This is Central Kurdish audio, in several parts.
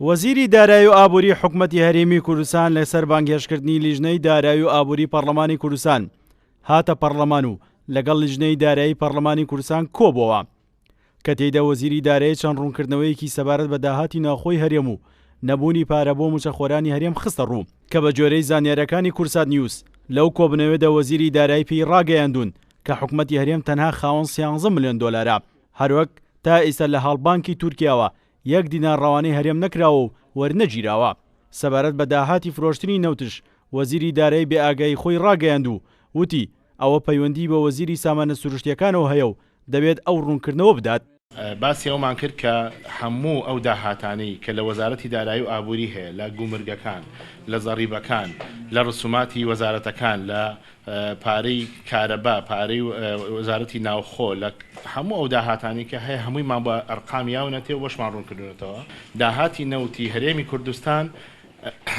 وەزیری دارایی و ئابووری حکومەتی هەرێمی کوردستان لەسەر بانگهێشتکردنی لیژنەی دارایی و ئابووری پەڕلەمانی کوردستان هاتە پەڕلەمان و لەگەڵ لیژنەی دارایی پەڕلەمانی کوردستان کۆبۆوە کە تێیدا وەزیری دارایی چەند ڕوونکردنەوەیەکی سەبارەت بە داهاتی ناوخۆی هەرێم و نەبوونی پارە بۆ مووچەخۆرانی هەرێم خستە ڕوو. کە بە گوێرەی زانیارییەکانی کوردسات نیوز، لەو کۆبنەوەیەدا وەزیری دارایی پێی ڕاگەیاندوون کە حکومەتی هەرێم تەنها خاوەن سیانزە ملیۆن دۆلارە، هەروەک تا ئیستا لە هاڵبانکی تورکیاوە یەک دینار ڕەوانەی هەرێم نەکراوە و وەرنەگیراوە. سەبارەت بە داهاتی فرۆشتنی نەوتش وەزیری دارایی بێ ئاگایی خۆی ڕاگەیاند و وتی، ئەوە پەیوەندیی بە وەزیری سامانە سروشتییەکانەوە هەیە و دەبێت ئەو ڕوونکردنەوە بدات. باسی ئەوەمان کرد کە هەموو ئەو داهاتانەی کە لە وەزارەتی دارایی و ئابووری هەیە، لە گومرگەکان، لە زەڕیبەکان، لە ڕسوماتی وەزارەتەکان، لە پارەی کارەبا، پارەی وەزارەتی ناوخۆ، لە هەموو ئەو داهاتانەی کە هەیە هەموویمان بە ئەرقام یاونەتێ و بۆشمان ڕوون کردوونەتەوە. داهاتی نەوتی هەرێمی کوردستان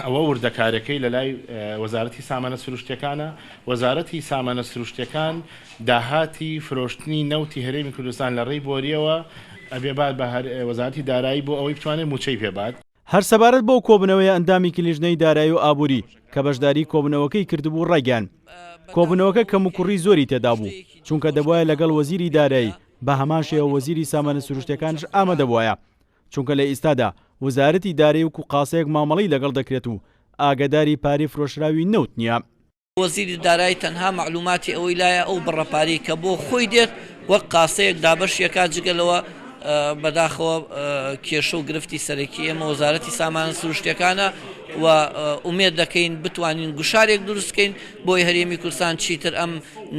ئەوە وردەکاریەکەی لەلای وەزارەتی سامانە سروشتیەکانە، وەزارەتی سامانە سروشتیەکان داهاتی فرۆشتنی نەوتی هەرێمی کوردستان لە ڕێی بۆریەوە ئەبێ بات بە وەزارەتی دارایی بۆ ئەوەی بتوانێت موچەی پێ بات. هەر سەبارەت بەو کۆبنەوەیە ئەندامێکی لیژنەی دارایی و ئابووری کە بەشداری کۆبنەوەکەی کردبوو ڕایگەیاند، کۆبنەوەکە کەموکوڕی زۆری تێدابوو، چونکە دەبوایە لەگەڵ وەزیری دارایی بە هەمان شێوە وەزیری سامانە سروشتیەکانش ئامادەبوایە، چونکە لە ئیستادا وزارەتی دارایی وەکو قاسەیەک مامەڵەی لەگەڵ دەکرێت و ئاگەداری پارەی فرۆشراوی نەوت نییە. وەزیری دارایی تەنها مەعلوماتی ئەوەی لایە ئەو بڕە پارەی کە بۆ خۆی دێت وەک قاسەیەک دابەشی ئەکات، جگە لەوە بەداخەوە کێشە و گرفتی سەرەکی ئێمە وەزارەتی سامانە سروشتیەکانە و ئومێد دەکەین بتوانین گوشارێک دروست بکەین بۆی هەرێمی کوردستان چیتر ئەم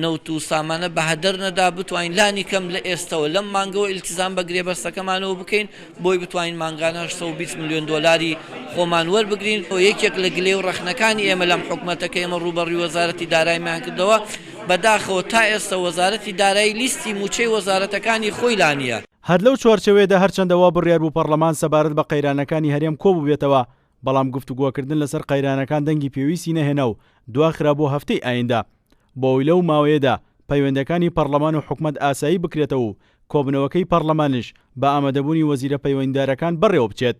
نەوت و سامانە بە هەدەر نەدا، بتوانین لانی کەم لە ئێستەوە لەم مانگەوە ئیلتیزام بە گرێبەستەکەمانەوە بکەین بۆی بتوانین مانگانە 820 ملیۆن دۆلاری خۆمان وەربگرین. یەکێک لە گلەی و ڕەخنەکانی ئێمە لەم حکومەتە کە ئێمە ڕووبەڕووی وەزارەتی داراییمان کردەوە، بەداخەوە تا ئێستا وەزارەتی دارایی لیستی مووچەی وەزارەتەکانی خۆی لا نییە. هەر لەو چوارچێوەیەدا هەرچەندە وا بڕیار بوو پەڕلەمان سەبارەت بە قەیرانەکانی هەرێم کۆبووبێتەوە، بەڵام گفتوگۆکردن لەسەر قەیرانەکان دەنگی پێویستی نەهێنا و دواخرا بۆ هەفتەی ئایندە بۆ ئەوەی لەو ماوەیەدا پەیوەندییەکانی پەڕلەمان و حکومەت ئاسایی بکرێتەوە و کۆبنەوەکەی پەڕلەمانیش بە ئامادەبوونی وەزیرە پەیوەندیدارەکان بەڕێوەبچێت.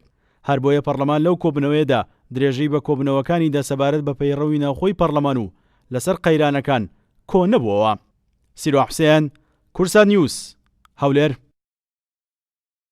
هەربۆیە پەڕلەمان لەو کۆبنەوەیەدا درێژەی بە کۆبنەوەکانی دا سەبارەت بە پەیڕەوی ناوخۆی پەڕلەمان و لەسەر قەیرانەکان کۆنەبووەوە. سیروان حوسێن، کوردسات نیوز، هەولێر.